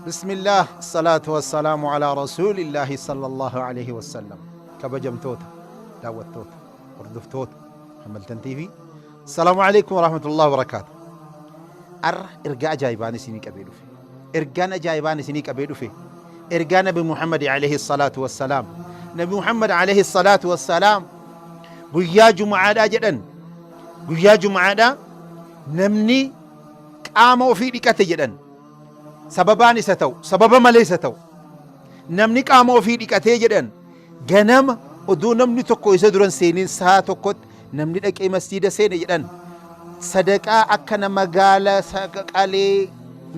Bismillaah, salaatu wassalaamu alaa rasuulillaahi sallallahu alaihi wasallam. Kabajamtoota, daawwattoota, hordoftoota Hammaltan TV. Assalaamu alaikum warahmatullahi wabarakaatu. Arra ergaa ajaa'ibaan isinii qabee dhufe. Ergaan ajaa'ibaan isinii qabee dhufe. Ergaa Nabi Muhammad alayhi salaatu wassalaam. Nabi Muhammad alayhi salaatu wassalaam guyyaa Jumu'aadhaa jedhan. Guyyaa Jumu'aadhaa namni qaama ofii dhiqate jedhan. Sababaan isa ta'u, sababa malee isa ta'u. Namni qaama ofii dhiqatee jedhan ganama oduu namni tokko isa duran seenin sa'a tokkotti namni dhaqee masjiida seene jedhan sadaqaa akka nama gaala qalee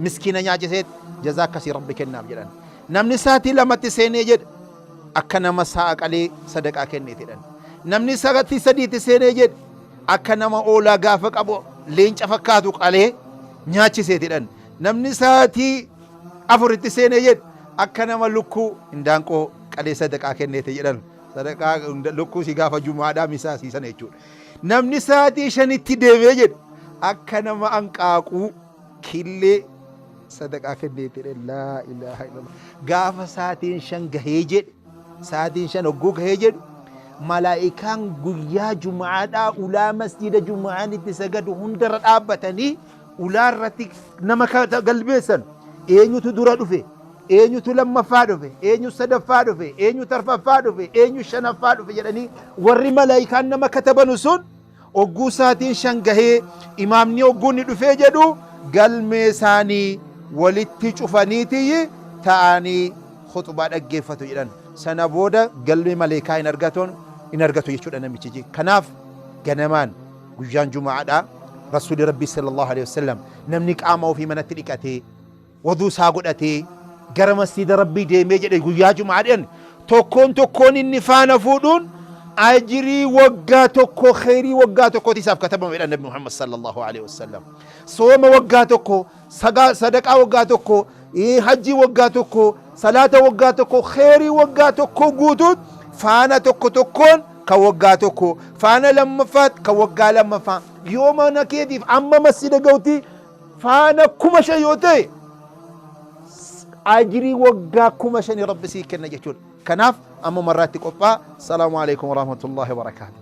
miskiina nyaachiseet jazaa akkasii Rabbi kennaaf jedhan. Namni sa'atii lamatti seenee jedhe akka nama sa'a qalee sadaqaa kenneeti jedhan. Namni sa'atii sadiitti seenee jedhe akka nama oolaa gaafa qabu leenca fakkaatu qalee nyaachiseeti jedhan. Namni sa'atii afuritti seenee jedhe akka nama lukkuu hindaanqoo qalee sadaqaa kenneeti jedhan. Sadaqaa lukkuu si gaafa jumaadhaa misaa sii sana jechuudha. Namni sa'atii shanitti deemee jedhe akka nama anqaaquu killee sadaqaa kenneeti jedhe. Laa ilaaha illallah. Gaafa sa'atiin 5 gahee jedhe, sa'atiin 5 hogguu gahee jedhu, malaa'ikaan guyyaa jumaadhaa ulaa masjiida jumaaan itti sagadu hundarra dhaabbatanii ulaa irratti nama galmeessan. Eenyutu dura dhufe, eenyutu lammaffaa dhufe, eenyu sadaffaa dhufe, eenyu tarfaffaa dhufe, eenyu shanaffaa dhufe jedhanii warri malaa'ikaan nama katabanu sun ogguu sa'atiin 5 gahee imaamni ogguun ni dhufee jedhu galmee isaanii walitti cufaniitiyyi ta'anii khuxbaa dhaggeeffatu jedhan. Sana booda galmee maleekaa hin argatu hin argatu jechuudha namichi. Kanaaf ganamaan guyyaan jumaadhaa Rasuulli Rabbii sallallahu alaihi wasallam namni qaama ofii manatti dhiqatee wuduu isaa godhatee gara masjiida Rabbii deemee jedhe guyyaa Jum'aa jedhan tokkoon tokkoon inni faana fuudhuun ajrii waggaa tokko, kheyrii waggaa tokkooti isaaf katabama jedhan Nabi Muhammad sallallahu alaihi wasallam. Sooma waggaa tokko, sadaqaa waggaa tokko, hajjii waggaa tokko, salaata waggaa tokko, kheyrii waggaa tokko guutuun faana tokko tokkoon kan waggaa tokko, faana lammaffaat kan waggaa lammaffaa. Yoo mana keetiif amma masjiida ga'utti faana 5000 yoo ta'e, ajrii waggaa 5000 Rabbi sii kenna jechuudha. Kanaaf ammuma irraatti qophaa. Salaamu alaikum warahmatullahi wabarakaatu.